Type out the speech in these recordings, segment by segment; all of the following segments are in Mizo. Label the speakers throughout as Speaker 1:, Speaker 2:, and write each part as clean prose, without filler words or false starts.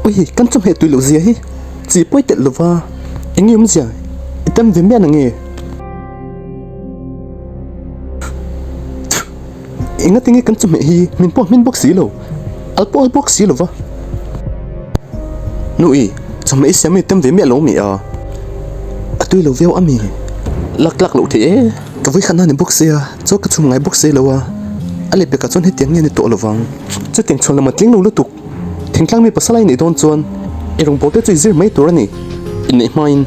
Speaker 1: Ui, kan chawhmeh tui loh zia hi chi pawi telh lova, eng nge awmzia i tam ve miah nange? Engati nge kan chawhmeh hi min pawh hmin bawk si lo, al pawh al bawk si lova. Nui, chawhmeh i siam i tem ve miah lo mi a? A tui lo viau a mi? Lak tlak loh theih e. Ka vawikhat na ni bawk sia, chaw ka chhum ngai bawk si lo a, a lehpekah chuan hetiang nge ni tawh lovang. Chutiang chhuan lam a tling lo lutuk. Thingtlang mi pasal a inneih dawn chuan i rawngbâwl te chu i zir mai tur a ni, inneih hmain.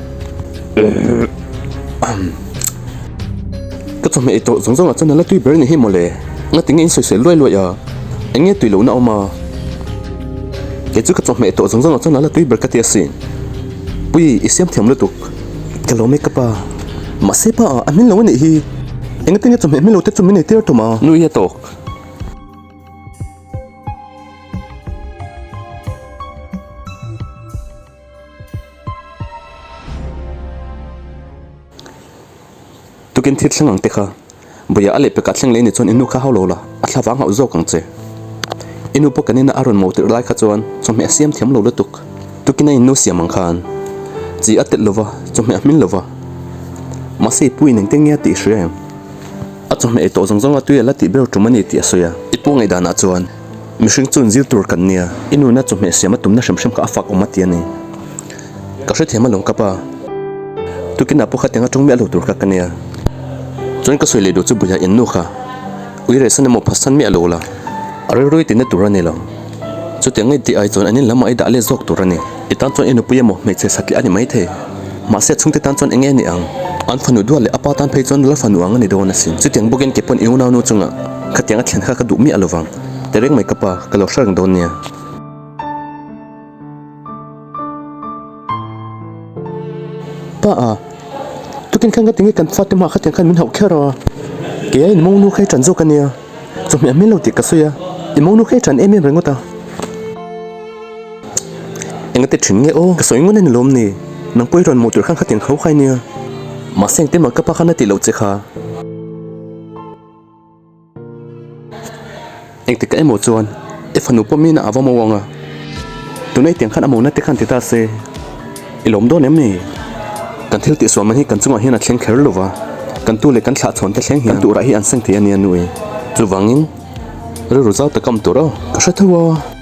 Speaker 1: Ka chawhmeh ei tawh zawng zawngah chuan a la tui ber a ni hi mawle, ngati nge in sawi sawi luai luai a, eng nge tui lohna a awm a? Kei chu ka chawhmeh ei tawh zawng zawngah chuan a la tui ber ka ti asin. Pui, i siam thiam lutuk. Ka lawm e ka pa. Mahse pa a hmin lo a nih hi. Engati nge chawhmeh hmin lo te chu min ei tir tum a? Nui a tawk. Tukin thil thleng ang te kha Buia a lehpekah thleng leh ni chuan i nu kha hau lo la, a thla vang hauh zawk ang che. I nu pawh kan ina a rawn mo tirh lai kha chuan chawhmeh a siam thiam lo lutuk. Tukin a innu siam ang khan chi a telh lova, chawhmeh a hmin lova. Mahse i pu in engtin nge a tih hria em? A chawhmeh ei tawh zawng zawng a tui a la tih ber tum a ni tih a sawi a. I pu ngaihdanah chuan mihring chu inzir tur kan nia, i nuna chawhmeh siam a tumna hrim hrim kha a fak awm a ti a ni. Ka hrethiam alawm ka pa. Tukinah pawh khatiang a tawng miah lo tur kha ka nia. Chuan ka sawi leh duh chu buiha in nu kha ui rehsan emaw phatsan miah lo la, a rilru i tihna tur a ni lo. Chutiang ngei tih ai chuan an in lamah i dah let zawk tur a ni. I tan chuan i nupui emaw hmeichhe satliah a ni maithei. Mahse chhungte tan chuan eng nge ni ang? An fanu duat leh a pa tan phei chuan lal fanu ang a ni dawn asin. Chutiang bawkin kei pawn i unau nu chungah khatiang a thlen kha ka duh miah lovang. Tereng mai ka pa, ka lo hre reng dawn nia. Pa a, tukin khan ka ti nge kan fate hmaah khatiang khan min hauh kher a, kei a in mawngnu kha i ṭan zawk a nia, chawhmeh a hmel lo tih ka sawi a, i mawngnu kha i ṭan em em ringawt a. Engati ṭhin nge aw, ka sawi ngun a ni lawm ni, nang pawh i rawn mawh tur khan khatiang kho kha i nia, mahse engtin mah ka pa khan a tih loh che kha. Engtikah emaw chuan i fanu pawh mina a va mo ang a, tuna i tiang khan a mona te khan ti ta se, i lawm dawn em ni? Kan thil tihsual man hi kan chungah hian a thleng kher lo va, kan tu leh kan thlah chhawn te thleng hian kan tuhrah hi an seng thei a nia nui. Chuvangin rilru zau tak a awm tur aw, ka hre tho a.